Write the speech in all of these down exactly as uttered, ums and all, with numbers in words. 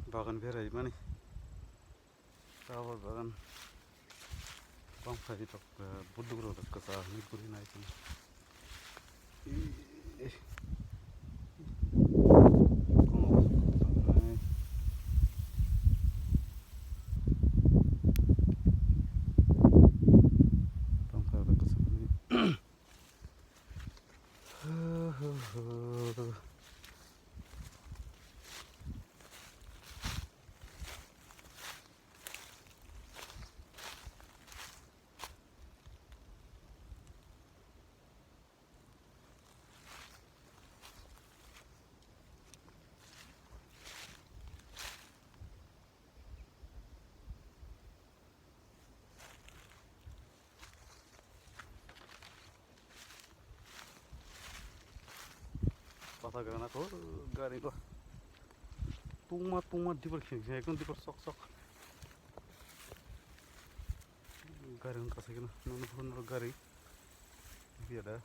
Bagan berai mani. Rubber bagan. Bang phai tok, eh, buduk rok kwchar ni guri nai tong. Bang phai tok kwchar ni. Pata gana ko gari ko. Tungma tungma dibor kheng kheng ekdom dibor sok sok. Gari hwn kasai kena nono phone gari. Biya da.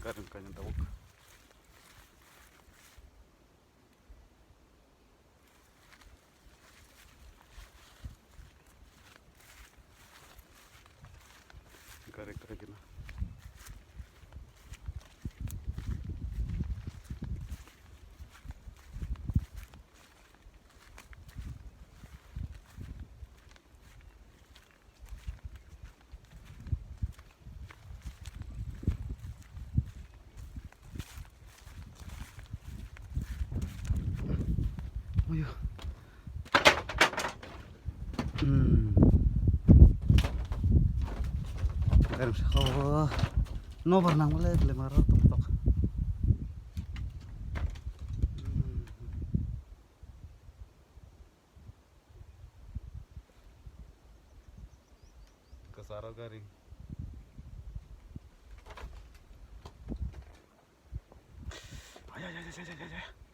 Gari hwn kaina tabuk. Gari gari gina. Oyo. Hmm. Garim sakao nobar nang le lemaro tok tok. Hmm. Kwcharo gari. Ay, ay, ay, ay, ay, ay, ay.